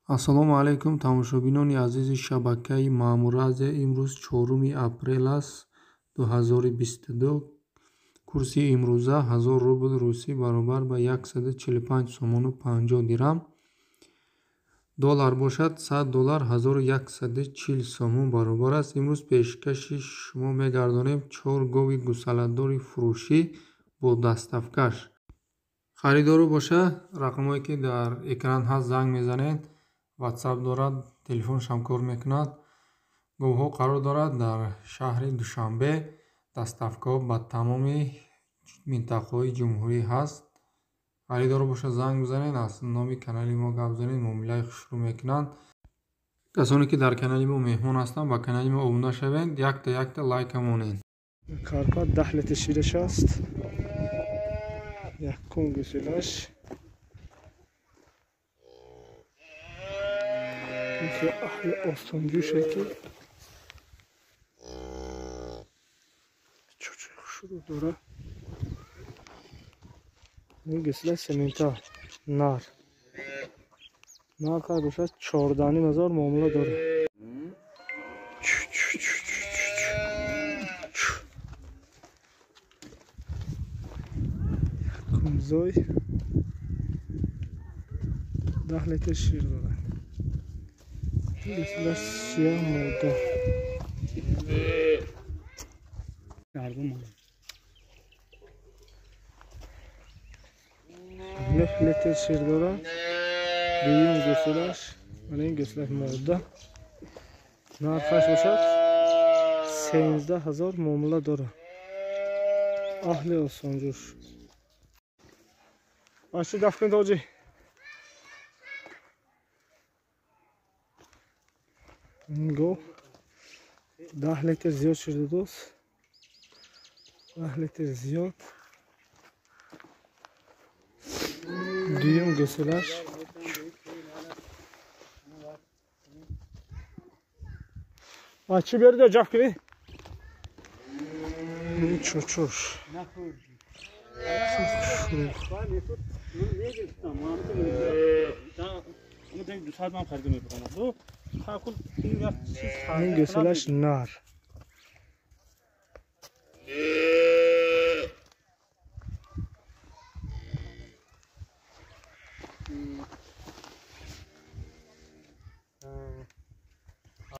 Ассалому алайкум, тамошобинони азизи шабакаи Маъмур Азия. Имрӯз 4 апрел аст 2022. Курси имрӯза 1000 рубл русӣ баробар ба 145 сомону 50 дирам. Доллар бошад 100 доллар 1140 сомон баробар аст. Имрӯз пешкаши шумо мегардонем 4 гови гусаладори фурӯшӣ бо доставкаш. Харидору боша, рақамҳое ки дар экран ҳаст, занг мезанед. WhatsApp дорад, телефоншам кор мекунад. Говҳо қарор дорад дар шаҳри Душанбе. Доставкаҳо ба тамоми минтақаҳои ҷумҳурӣ ҳаст. Харидору боша, занг бизанед, аз номи канали мо гап занед, муомилаи хушрӯ мекунанд. Касоне ки дар канали мо меҳмон ҳастанд, ба канали мо обуна шавед, якта якта лайка монед. Карпат 10 литр шираш аст. Якум гусилаш. Ки аҳли осонҷӯше ки чучи хушрӯ дора. Ин гусила семента нар. Нархаш бошад 14 500 муомила дорад. Якумзой 10 литр шир дорад. Гусила сиёҳ мода. Нӯҳ литр шир дорад. Дуюм гусилаш, мана ин гусилаш мода. Нархаш бошад 13 000 муомила дорад. Аҳли осонҷӯш. Бача даф кунед ҳоҷӣ. Ин гов 10 литр зиёд шир додааст. 10 литр зиёд. Дуюм гусилаш. Бача биёред ҷаф кунед. Ин чучуш. Ин гусилаш нар.